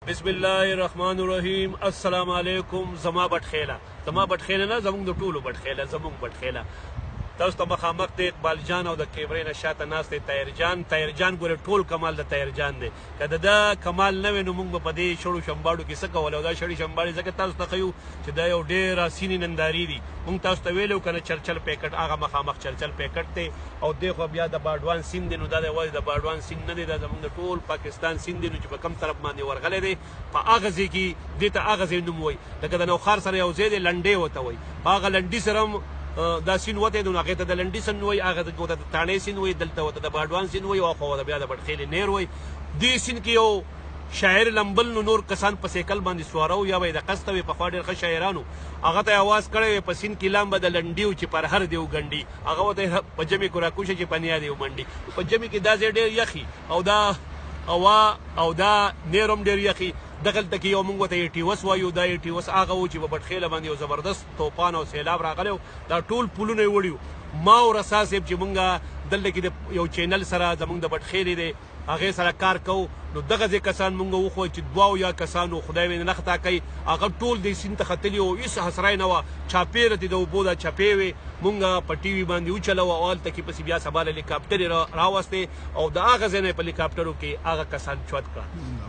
بسم الله الرحمن الرحیم. السلام علیکم. زما بټخیله، زما بټخیله نه، زمونږ د ټولو بټخیله، زمونږ بټخیله. تاسو ته مخامخ دی اقبال جان او د کیمرې نه شاته ناست دی طاهر جان. طاهر جان ګوره ټول کمال د طاهر جان دی. که د ده کمال نه وی نو مونږ به په دې شړو شمباړو کې څه کول؟ او دا شړې شمباړې ځکه تاسو ته ښیو چې دا یو ډېر حسینې نندارې دي. مونږ تاسو ته ویلو که نه، چرچل پیکټ، هغه مخامخ چرچل پیکټ دی او دی خو بیا د باډوان سیند دی. نو دا یوازې د باډوان سیند نه دی، دا زمونږ د ټول پاکستان سیند دی. نو چې په کوم طرف باندې ورغلی دی په هغه ځای کې دې ته هغه ځای نوم وایي. لکه د نوښار سره یو ځای دی لنډی ورته وایي، په هغه لنډي سره هم دا سیند وتی دی، نو هغې ته د لنډي سیند وایي، هغه ورته د تاڼې سیند وایي، دلته ورته د باډوان سیند وایي او هاخوا ورته بیا د بټخېلې نیر وایي. دې سیند کې یو شاعر لمبل، نو نور کسان په سیکل باندې سواره وو یا به یې د قصده وي. پخوا ډېر ښه شاعران وو، هغه ته یې اواز کړی وي، په سیند کې لامبه د لنډیو چې پر هر دی وګنډي، هغه ورته په ژمي کې راکوشه چې په نیا دی ومنډي. په ژمي کې دا ځای ډېر یخي او دا هوا او دا نیر هم ډېر یخي. دغلته کې یو موږ ورته ایټیوس وایو، دا ایټیوس هغه و چې په بټخېله باندې یو زبردست توپان او سیلاب راغلی و، دا ټول پلونه یې وړي وو. ما او رسا صاحب چې مونږ دلته کې د یو چینل سره زمونږ د بټخېلې دی هغې سره کار کوو، نو دغه ځای کسان مونږ وښوول چې دوه یا کسانو خدای مې نه خطا کوي، هغه ټول دې سیند ته ختلي وو، هېڅ حسره نه وه، چاپېره ترې د اوبو دا چپې وې. مونږ په ټي وي باندې وچلوه او هلته کې پسې بیا سبا له هلیکاپټرې راوستې او د هغه ځای نه په هلیکاپټرو کې هغه کسان چوت کړه.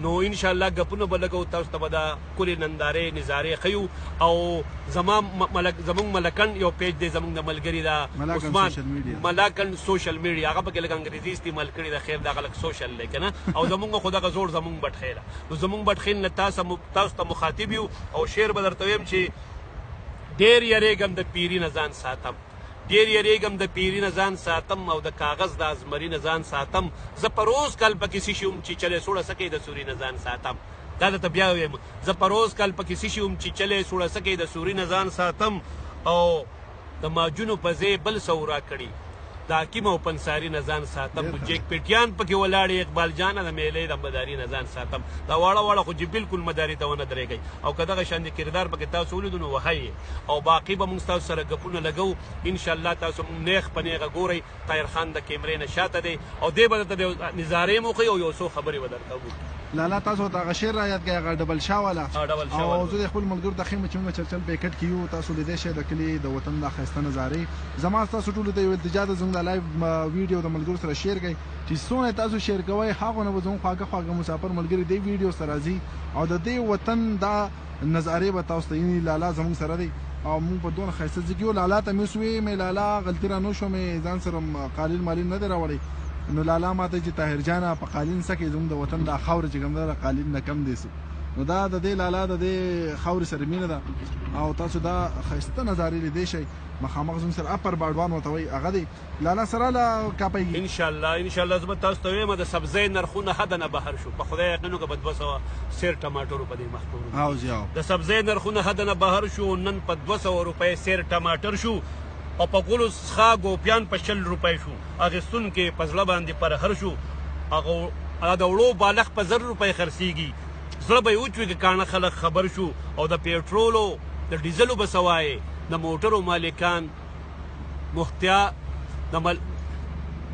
نو انشاءالله ګپونه به لګو، تاسو ته به دا ښکلې نندارې نظارې ښیو. او زما ملک، زمونږ ملکن یو پیج دی، زمونږ د ملګري دا عثمان ملاکن سوشل میډیا، هغه پکې لږ انګریزي استعمال کړې ده، خیر دا خلک سوشل دی که نه. او زمونږ خو دغه زوړ زمونږ بټخېله، نو زمونږ بټخېل نه تاسو ته مخاطب یو. او شعر به درته وایم چې ډېر یریږم د پیري نه ځان ساتم، ډېر یریږم د پیري نه ځان ساتم او د کاغذ د ازمري نه ځان ساتم. زه پروز کال پکې څه شي وم چې چلې سوړه سکې د سوري نه ځان ساتم. دا درته بیا وایم، زه پروز کال پکې څه شي وم چې چلې سوړه سکې د سوري نه ځان ساتم. او د ماجونو په ځای بل څه راکړي د حکیم او پنساري نه ځان ساتم. جیک پیټیان پکې ولاړې اقبال جانه د میلې د مداري نه ځان ساتم. دا واړه واړه خو چې بالکل مداري ته ونه درېږئ، او که دغه شان د کردار پکې تاسو ولیدو نو وهئ. او باقي به موږ ستاسو سره ګپونه لګوو انشاءالله. تاسو موږ نیغ په نیغه ګورئ، طاهر خان د کیمرې نه شاته دی او دی به درته نظارې مو ښیي او یو څو خبرې به درته وکړي. لالا تاسو ته هغه شعر را یاد کړئ، هغه ډبل شاه والا. او زه د خپل ملګرو ته ښیم چې موږ چرچل پیکټ کې یو، تاسو لیدی شئ د کلي د وطن دا ښایسته نظارې. زما ستاسو ټولو ته یو التجا ده، زموږ د لایو ویډیو د ملګرو سره شیر کړئ، چې څونه تاسو شیر کوئ هغونه به زموږ خواږه خواږه مسافر ملګري دې ویډیو سره راځي او د دې وطن دا نظارې به تاسو ته یعنی لالا زموږ سره دی او موږ په دونه ښایسته ځای کې یو. لالا ته مې اوس ویې، مې لالا غلطي را نه شوه، مې ځان سره قالین مالین نه دی راوړی. نو لالا ماته چې طاهر جانه په قالین څه کوې، زموږ د وطن دا خاوره چې کوم ده قالین نه کم دی څه. نو دا د دې لالا د دې خاورې سره مینه ده او تاسو دا ښایسته نظارې لیدی شئ. مخامخ زموږ سره اپر باډوان ورته وایي هغه دی. لالا سره لا کاپیږي انشاءالله. انشاءالله زه به تاسو ته وایم د سبزۍ نرخونه حد نه بهر شو، په خدای یقین وکړه په 200 سیر ټماټرو په دې مخ کې د سبزۍ نرخونه حد نه بهر شو. نن په 200 روپۍ سیر ټماټر شو او په ګلو څخه ګوپیان په 20 روپۍ شو. اخیستونکي په زړه باندې پرهر شو، هغه د وړو بالښت په 1000 روپۍ خرڅېږي، زړه به یې وچوي که کاڼه خلک خبر شو. او د پیټرولو د ډیزلو به څه وایې، د موټرو مالکان محتیا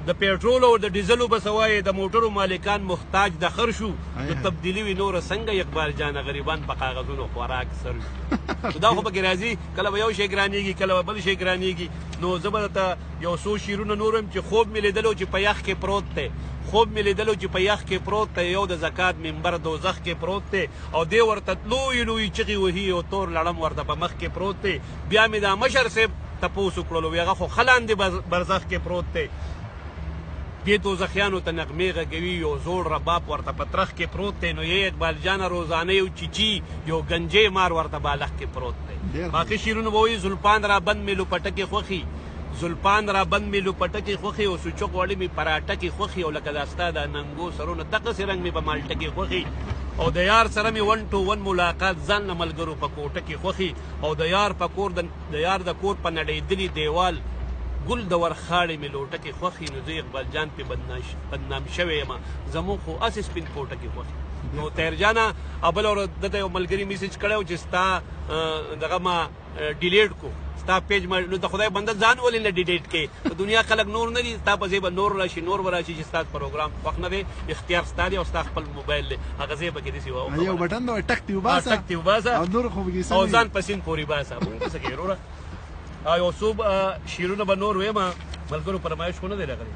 د پیټرولو او د ډیزلو به څه وایې، د موټرو مالکان محتاج د خر شو. نو تبدیلي وي نوره څنګه اقبال جانه، غریبان په کاغذونو خوراک سر شو. دا خو پکې راځي، کله به یو شی ګرانېږي کله به بل شی ګرانېږي. نو زه به درته یو څو شعرونه نور وایم چې خوب مې لیدلو چې په یخ کې پروت دی، خوب مې لیدلو چې په یخ کې پروت دی، یو د زکات منبر دوزخ کې پروت دی او دی ورته لوی لوی چغې وهي او تور لړم ورته په مخ کې پروت دی. بیا مې دا مشر صاحب تپوس وکړلو، وی هغه خو ښه لاندې برزخ کې پروت دی، دې دوزخیانو ته نغمې غږوي، یو زوړ رباب ورته په ترخ کې پروت دی. نو یې اقبال جانه روزانه یو چیچي یو ګنجې مار ورته بالښت کې پروت دی. باقي شعرونه به وایي، زلفان را بند مې لوپټکې خوښي، زلفان را بند مې لوپټکې خوښي او سوچه غوړي مې پراټکې خوښي او لکه دا ستا د ننګو سرونه دغسې رنګ مې په مالټکې خوښي. او د یار سره مې 1 to 1 ملاقات ځان له ملګرو په کوټه کې خوښي. او د یار په کور د یار د کور په نړېدلي دیوال ګل د ورخاړې مې لوټکې خوښي. نو زه اقبال جان پې بدنام شوی یم، زموږ خو هسې سپین پوټکې خوښي. نو طاهر جانه بله ورځ دته یو ملګري میسج کړی و چې ستا دغه ما ډیلیټ کو، ستا پیج ما نو د خدای بنده ځان ولې نه ډیلیټ کې؟ په دنیا خلک نور نه دي، ستا په ځای به نور راشي، نور به راشي چې ستا پروګرام خوښ نه دی، اختیار ستا دی او ستا خپل موبایل دی، هغه ځای پکې داسې وه یو بټن دی، ټک دی وباسه، ټک دی وباسه او نور خو پکې او ځان په سیند پورې باسه. مونږ څه کوي وروره؟ یو څو شعرونه به نور وایم، ملګرو فرمایش خو نه دی راغلی.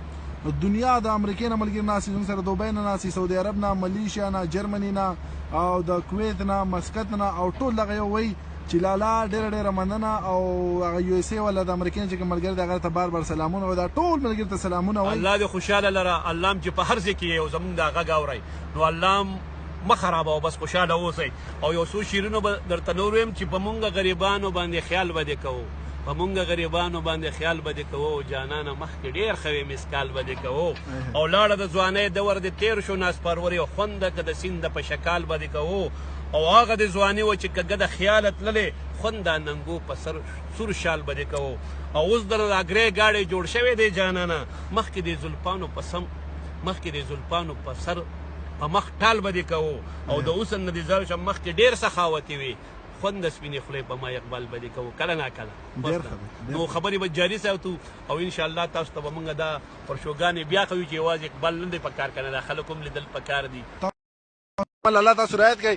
دنیا د امریکې نه ملګري ناست زموږ سره، دوبۍ نه ناست، سعودي عرب نه، ملیشیا نه، جرمني نه او د کویت نه، مسقط نه، او ټول دغه یو وایي چې لالا ډېره ډېره مننه. او هغه یو اس ای والا د امریکې نه چې کوم ملګری دی هغه ته بار بار سلامونه وایي، دا ټول ملګري ته سلامونه وایي. الله دې خوشحاله لره، الله هم چې په هر ځای کې یې او زموږ دا غږ اورئ نو الله هم مه خرابوه، بس خوشحاله اوسئ. او یو څو شعرونه به درته نور وایم چې په مونږ غریبانو باندې خیال به دې کوو، په مونږ غریبانو باندې خیال به دې کوو، جانانه مخکې ډېر ښه وې مسکال به دې کوو، او لاړه د ځوانۍ دور دې تېر شو ناسپرورې او خونده که د سیند په شکال به دې کوو، او هغه د ځواني وه چې کږه د خیاله تللې خونده ننګو په سر سور شال به دې کوو، او اوس در دا ګرې ګاډی جوړ شوی دی جانانه مخکې دې زلفانو په سم مخکې دې زلفانو په سر په مخ ټال به دې کوو، او د حسن نه دې ځار شم مخکې ډېر سخاوتي وې خوند د سپینې خولې په ما اقبال به دې کوو. کله نا کله نو خبرې به جاري ساتو او ان شاء الله تاسو ته به موږ دا پرشوګانې بیا کوو چې یوازې اقبال نه دی پکار که نه دا خلک هم لیدل پکار دي. الله تاسو رعایت کړئ.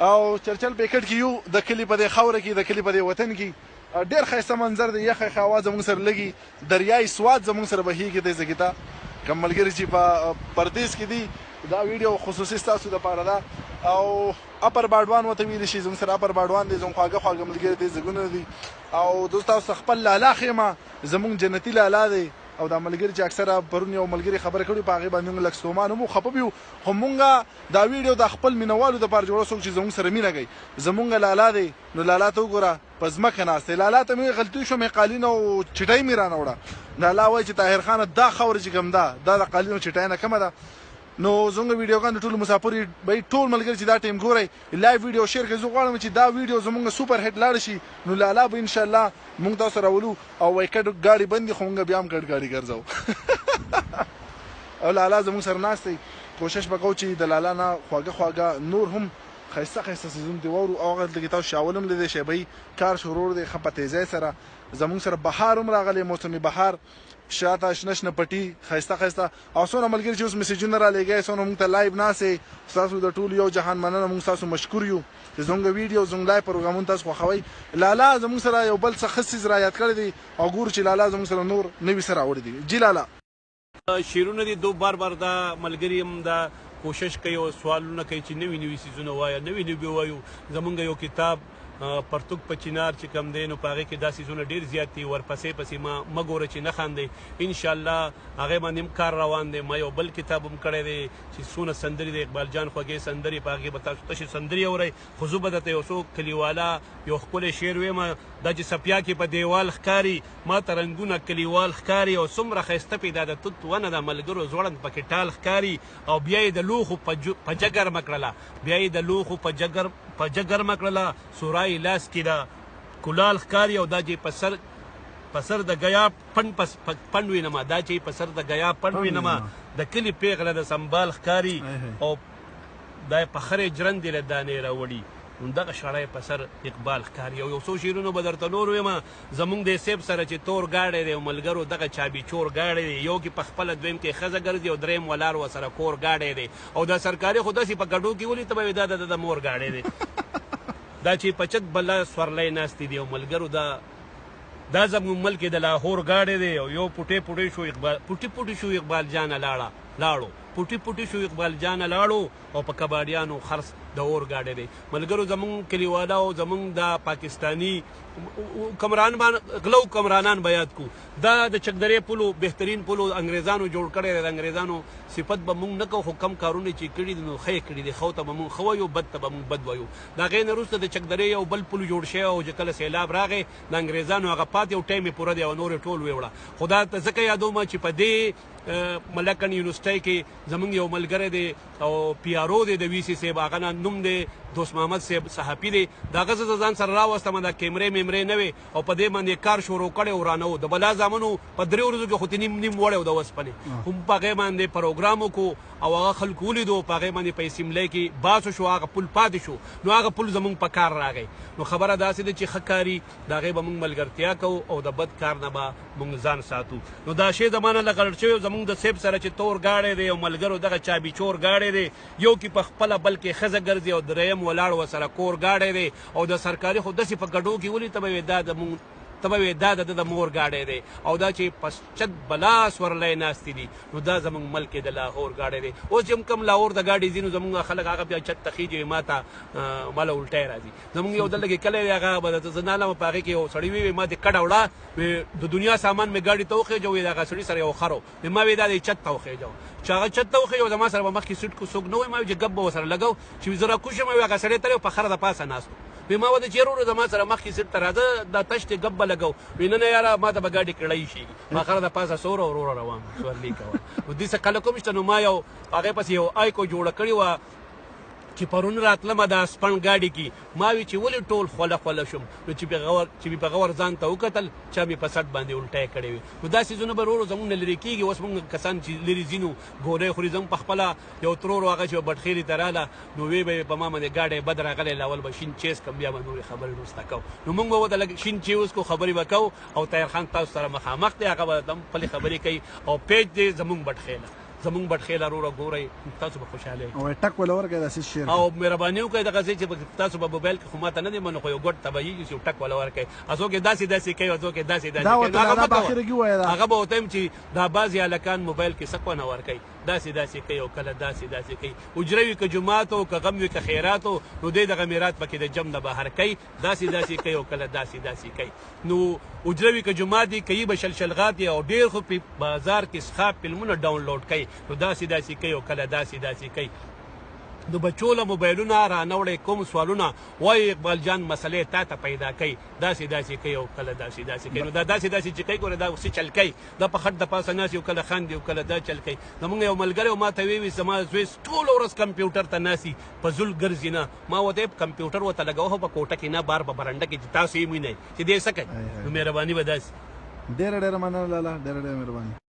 او چرچل پیکټ کې یو د کلي په دې خاوره کې، د کلي په دې وطن کې ډېر ښایسته منظر دی، یخه یخه هوا زموږ سره لګي، دریای سوات زموږ سره بهیږي. دی ځکه ته کوم ملګري چې په پردیس کې دي دا ویډیو خصوصي ستاسو دپاره ده. او اپر باډوان ورته ویلی شي، زموږ سره اپر باډوان دی، زموږ خواږه خواږه ملګري دی زګونه دي. او دوست تاسو خپل لالا ښیم، زموږ جنتي لالا دی. او دا ملګري چې اکثره پرون یو ملګري خبره کړې په هغې باندې موږ لږ ستومان هم خفه یو، خو مونږ دا ویډیو د خپل مینوالو دپاره جوړو، څوک چې زموږ سره مینه کوي. زموږ لالا دی، نو لالا ته وګوره په ځمکه ناست دی. لالا ته مې غلطي شو، مې قالین او چټۍ مې رانه وړه. لالا وایي چې طاهر خانه دا خاوره چې کوم ده دا د قالین او چټۍ نه کمه ده. نو زموږ ویډیوګان د ټولو مسافر به ټول ملګري چې دا ټیم ګورئ لایو ویډیو شیر کړئ. زه غواړم چې دا ویډیو زموږ سوپر هټ لاړ شي، نو لالا به ان شاء الله موږ تاسو راولو. او وای کډ ګاډي بندي، خو موږ بیا هم کډ ګاډي ګرځو. او لالا زموږ سره ناست دی، کوشش به کوو چې د لالا نه خواږه خواږه نور هم ښایسته ښایسته څیزونه ترې واورو. او هغه دلته کې تاسو شاول هم لیدی شئ، بهي کار شروع دی ښه په تیزۍ سره. زموږ سره بهار هم راغلی، موسمي بهار، شاته شنه شنه پټي ښایسته ښایسته. او څونه ملګري چې اوس مسیجونه رالیږئ، څونه موږ ته لایو ناست یئ، ستاسو د ټولو یو جهان مننه. موږ ستاسو مشکور یو چې زموږ ویډیو زموږ لایو پروګرامونه تاسو خوښوئ. لالا زموږ سره یو بل څه ښه څیز را یاد کړی دی او ګورو چې لالا زموږ سره نور نوي څه راوړي دي. جی لالا. شعرونه دي دو بار بار دا ملګري هم دا کوشش کوي او سوالونه کوي چې نوي نوي څیزونه وایه، نوي نوي وایو. زمونږ یو کتاب پرتوګ په چنار چې کوم دی نو په هغې کې دا څیزونه ډېر زیات دي، ورپسې پسې ما مه ګوره چې نه خاندئ. ان شاء الله هغې باندې هم کار روان دی. ما یو بل کتاب هم کړی دی چې څونه سندرې د اقبال جان خوږې سندرې، په هغې به تاسو تشې سندرې اورئ. خو زه به درته یو څو کلیواله یو ښکلی شعر وایم، دا چې څپیا کې په دیوال ښکاري ما ته رنګونه کلیوال ښکاري، او څومره ښایسته پې دا د توت ونه ده ملګرو ځوړند پکې ټال ښکاري، او بیا یې د لوښو پجه ګرمه کړله، بیا یې د لوښو پجه ګرمه کړله، سورا یې لاس کې ده کلال ښکاري، او دا چې په سر د ګیا پنډ پنډ وینمه، دا چې په سر د ګیا پنډ وینمه د کلي پیغله د سنبال ښکاري، او دا په خرې ژرندې له دانې راوړي، نو دغه شړی په سر اقبال ښکاري. او یو څو شعرونه به درته نور وایم. زمونږ د صیب سره چې تور ګاډی دی او ملګرو دغه چابي چور ګاډی دی، یو کې په خپله دویم کې ښځه ګرځي او دریم ولار ورسره کور ګاډی دی. او دا سرکاري خو داسې په ګډو کې ولي ته به وایې دا د مور ګاډی دی. دا چې په چت بلا سورلۍ ناستې دي او ملګرو دا زموږ ملک د لاهور ګاډی دی. او یو پوټې پوټې شو اقبال، پوټې پوټې شو اقبال جانه لاړه لاړو، پوټې پوټې شو اقبال جانه لاړو، او په کباډیانو خرڅ د اور ګاډی دی. ملګرو زمونږ کلیواله او زمونږ د پاکستاني کمران باندې غلو کمرانان به یاد کو. دا د چکدرې پولو بهترین پولو انګریزانو جوړ کړی دی. د انګریزانو صفت به مونږ نه کوو، خو کم کارونه چې کړي دي نو ښه یې کړي دي. ښه ته به مونږ ښه وایو، بد ته به مونږ بد وایو. د هغې نه وروسته د چکدرې یو بل پل جوړ شوی او چې کله سیلاب راغی د انګریزانو هغه پاتې او ټایم یې پوره دی او نور یې ټول ویوړه. خو دا ته ځکه یادوم چې په دې ملکن یونیورسټۍ کې زمونږ یو ملګری دی او پی آر او دی د وی سي صاحب، هغه نه نوم دی دوست محمد صاحب صحافي دی، د هغه زه ځان سره راوستم. دا کیمرې میمرې نه وې او په دې باندې کار شروع کړی و، رانه و د بلا زامنو په 3 ورځو کې خو ترې نیم نیم وړی و د وسپنې. هم په هغې باندې پروګرام وکړو او هغه خلکو ولیدو، په هغې باندې په اسمبلۍ کې باس وشو، هغه پل پاتې شو، نو هغه پل زمونږ په کار راغی. نو خبره داسې ده چې ښه کاري د هغې به مونږ ملګرتیا کوو او د بد کار نه به مونږ ځان ساتو. نو دا شی زمانه له غلط شوی زمونږ د صیب سره چې تور ګاډی دی او ملګرو دغه چابي چور ګاډی دی، یو کې په خپله بل کې ښځه ګرځي او دریم ولاړ ورسره کور ګاډی دی. او د سرکاري خو داسې په ګډو کې ولي ته به وې دا د مونږ، ته به وې دا د ده د مور ګاډی دی. او دا چې په چت بلا سورلۍ ناستې دي، نو دا زمونږ ملک د لاهور ګاډی دی. اوس چې هم کوم لاهور ته ګاډی ځي نو زمونږ خلک هغه بیا چت ته خېژي، ما ته ماله الټی راځي. زمونږ یو دلته کې کلی دی، هغه به زه نه علم په هغې کې یو سړی وي، ما دې کډه وړه، وی د دنیا سامان مې ګاډي ته وخېژو، وی دغه سړي سره یو خر و، وی ما وی دا دې چت ته وخېژو. چې هغه چت ته وخېژو زما سره به مخکې سیټ کو څوک نه وي، ما وی چې ګپ به ورسره لګو چې زه راکوز شم، وی هغه سړی تللی په خره د پاسه ناست و، وی ما ورته چې وروره زما سره مخکې سیټ ته راځه دا تش دی ګپ به لګو، وی نه نه یاره ما ته به ګاډي کړی شي، ما خره د پاسه سور او وروره روان سورلي کوه. نو دې څه خلک هم شته. نو ما یو هغې پسې یو آیکو جوړه کړې وه چې پرون راتلمه دا سپڼ ګاډي کې، ما وی چې ولې ټول خوله خوله شوم، نو چې مې په غور ځان ته وکتل چا مې په سټ باندې الټی کړې وي. نو دا څیزونه به ورو زموږ نه لرې کېږي. اوس موږ کسان چې لرې ځینو ګولۍ خوري، زموږ په خپله یو ترور هغه چې بټخېلي ته راله نو وی به په ما باندې ګاډی بد راغلی، لاول به شین چیز کوم بیا به نورې خبرې وروسته کوو. نو موږ به ورته لږ شین چای وڅکو، خبرې به کوو او طاهر خان تاسو سره مخامخ دی، هغه به هم خپلې خبرې کوي. او پیج دی زموږ بټخېله، زمونږ بټخېله وروره ګورئ تاسو به خوشحاله یئ. او ټک ولا ورکړئ داسې شعر او مهرباني وکړئ دغه ځای چې تاسو به موبایل کې خو ماته نه دی منو، خو یو ګوټ ته به یې چې یو ټک ولا ورکړئ. څوک یې داسې داسې کوي او څوک یې داسې داسې کوي، هغه مه کوه. هغه به ورته وایم چې دا بعضې هلکان موبایل کې څه کونه ورکوي، داسې داسې کوي او کله داسې داسې کوي. حجره وي که جومات او که غم وي که خیرات نو دی دغه میرات پکې د جم نه بهر کوي، داسې داسې کوي او کله داسې داسې کوي. نو حجره وي که جومات وي کوي به شلشلغات او ډېر خو په بازار کې څښاک فلمونه ډاونلوډ کوي، نو داسې داسې کوي او کله داسې داسې کوي. نو بچو له موبایلونه رانه وړئ، کوم سوالونه وایي اقبال جان مسلې تا ته پیدا کوي، داسې داسې کوي او کله داسې داسې کوي. نو دا داسې داسې چې کوي ګوره دا څه چل کوي، دا په خټ د پاسه ناست او کله خاندي او کله دا چل کوي. زمونږ یو ملګری ما ته وی زما زوی ټوله ورځ کمپیوټر ته ناست په زول ګرځي، نه ما ورته کمپیوټر ورته لګوه په کوټه کې نه بار په برنډه کې چې تاسو یې وینئ چې دی څه کوي. نو مهرباني به داسې. ډېره ډېره مننه لالا، ډېره ډېره مهرباني.